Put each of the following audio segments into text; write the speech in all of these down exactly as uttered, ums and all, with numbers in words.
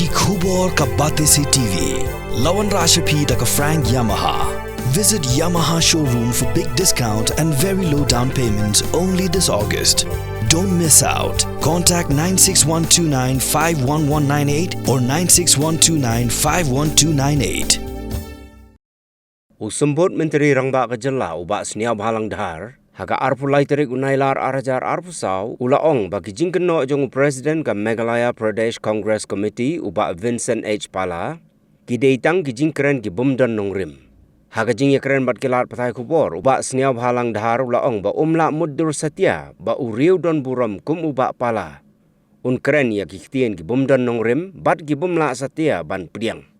Ki khubor ka Batesi T V. La wanrah sha phi da ka Frank Yamaha. Visit Yamaha showroom for big discount and very low down payment only this August. Don't miss out. Contact nine six one two nine five one one nine eight or nine six one two nine five one two nine eight. U Symbud Myntri Rangbah ka Jylla u Bah Sniawbhalang Dhar, ha ka arphew lai tarik u Nailar ar hajar arphew saw, u la ong ba ki jingkynnoh jong u President ka Meghalaya Pradesh Congress Committee u Bah Vincent H Pala, ki dei tang ki jingkren ki bym don nongrim. Ha ka jingïakren bad ki lad pathai khubor, u Bah Sniawbhalang Dhar u la ong ba um lah mutdur satia ba u riew don burom kum u Bah Pala un kren ïa ki ktien ki bym don nongrim bad ki bym lah satia ban pdiang.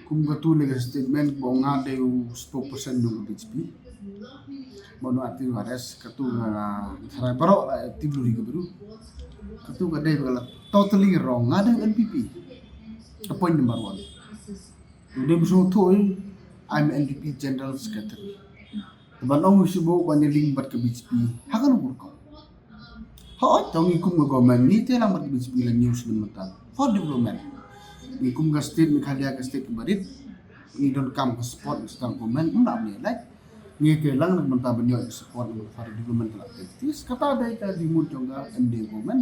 Kum katu ne ka statement ba nga dei u spokesperson jong ka B J P. Ba nga acting arrest katu nga tharai baroh la active luri ka baru. Katu ka dei ba la totally wrong. Nga dei N P P. Ka point number one. Dei musuh tu, I'm N P P General Secretary. Ban ong shu ba ban ïaleng bad ka B J P ha kano ka rukom? Hooid, to ngi kum ka government ngi te lang bad ka B J P la hynñiew snem mynta for development. Ngi kum ka state Meghalaya ka state kaba rit, ngi donkam ka support ka central government, ym lah ban ïaleh. Ngi te lang na ka bynta ban ïoh ka support na ka bynta development activities. Kata dei ka jingmut jong ka M D A government.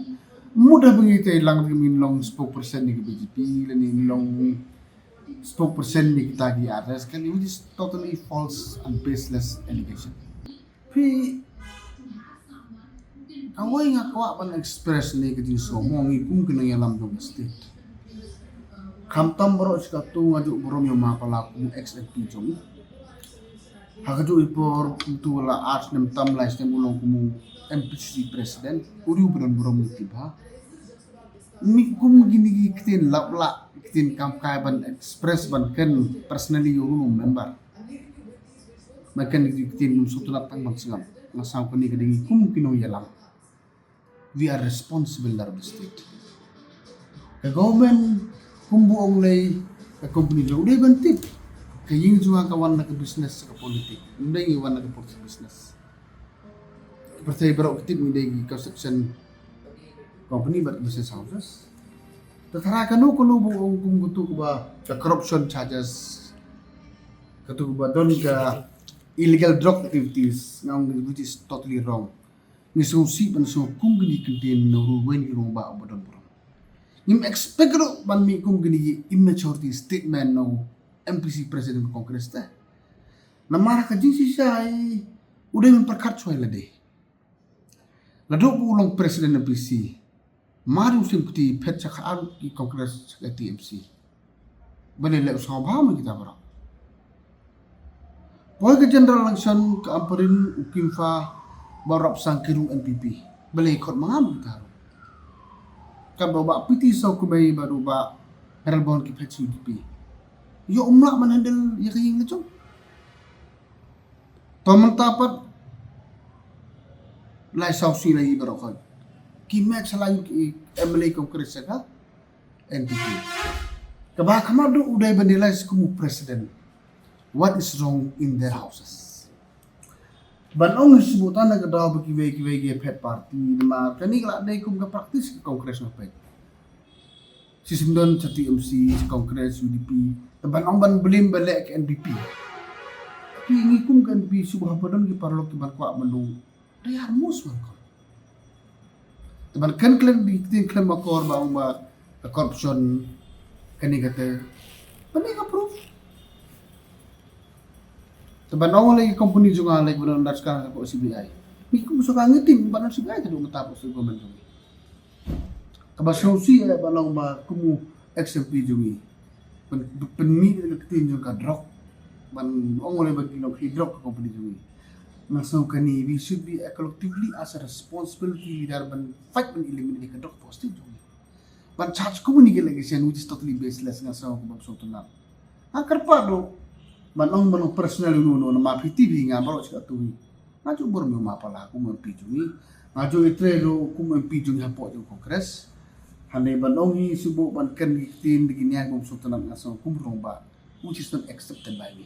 Mut haba ngi te lang ngi long spokesperson jong ka B J P lane ngi long spokesperson jong kita ki artist, kan, which is totally false and baseless allegation. Phi, kawei nga kwah ban express ne ka jingsngewbha ngi kum ki nongïalam jong ka state. Khamtam baroh shi katto nga ju burom ïa u Ma Pala kum ex M P jong ngi. Ha kajuh i por kumtu la ar snem tam lai snem u long kum u M P C president. U riew ba don burom ngi tip bha. Ngi kum kine ki ktien lap lah, ktien kam kai ban express ban kren personally ïa u member. Ban kren ki ktien kum sngewtynnat tang ban sngap. Nga sngew kane ka dei ngi kum ki nongïalam. We are responsible leader of the state. Ka government kum ba ong lei, ka company jong u dei ban tip. Ka ïing jong nga ka wan na ka business ka politik. Ym dei ngi wan na ka politik business. Pyrthei baroh ki tip ngi dei ki construction company bad business houses. Te tharai kano kano ba ong kum katu kaba ka corruption charges, katu kaba don ka illegal drug activities, nga ong which is totally wrong. Ngi sngewsih ban sngew kum kine ki ktien na u riew wei ki rangbah uba don burom. Ngim expect ruh ban mih kum kine ki immaturity statement na u M P C president Congress te. Namar ka jingshisha i u dei ban pyrkhat shuwa ïa lade. Naduh ba u long president M P C, mar u sympathy phet sha ka ar ki Congress sha ka T M C. Balei leh u sngewbha ma kita baroh. Poi ka general election ka Ampareen u Kimfa ba rap sang ki ruh N P P. Balei khot ma nga ma kita ruh. Kan ba u Bah P T Sawkmie bad u Bah Lalbon ki phet sha U D P. Ïoh um lah ban handle ïa ka ïing la jong. To mynta pat lai saw sngi la ïa baroh khot. Ki match la ïa ki M L A Congress ka N P P. Kaba khmat duh u dei ban realize kum u president what is wrong in their houses. Ban ong shu buh tang na ka daw ba kiwei kiwei ki phet party namar kane ka la dei kum ka practice ka Congress nga peit. Shisien don sha T M C, sha Congress, U D P. Te ban ong ban blame ba leh ka N P P. Ki ngi kum ka N P P shu ba haba don ki paralok ki ban kwah ban long. They are most welcome. Te ban kren khlem di ktien khlem akor ba ong ba ka corruption kane kate. Ban ïa ka proof. Te ban ong lei company jong nga lei ban ong das ka ko C B I. Ngi kum so ka ngi tim ban ong C B I te du mata ko so government jong ngi. Kaba sngewsih eh ba long ba kum u ex M P jong ngi. Ban pynmih ka ktien jong ka drok. Ban ong lei ba ki long ki drok ka company jong ngi. Nga sngew kane we should be a collectively as a responsibility leader ban fight ban eliminate ka drok posting jong ngi. Ban charge kum kine ki allegation which is totally baseless nga sngew kaba sngewtynnat. Nga kyrpad ruh ban ong ban ong personal ïa uno uno namar phi tip hi nga baroh shi katto hi. Nga ju burom ïa u Ma Pala kum u M P jong ngi. Nga ju ïatrei ruh kum u M P jong ngi hapoh jong Congress. Hangne ban ong hi shu buh ban kren ki ktien da ki nia kum sngewtynnat nga sngew kum rangbah which is not accepted by me.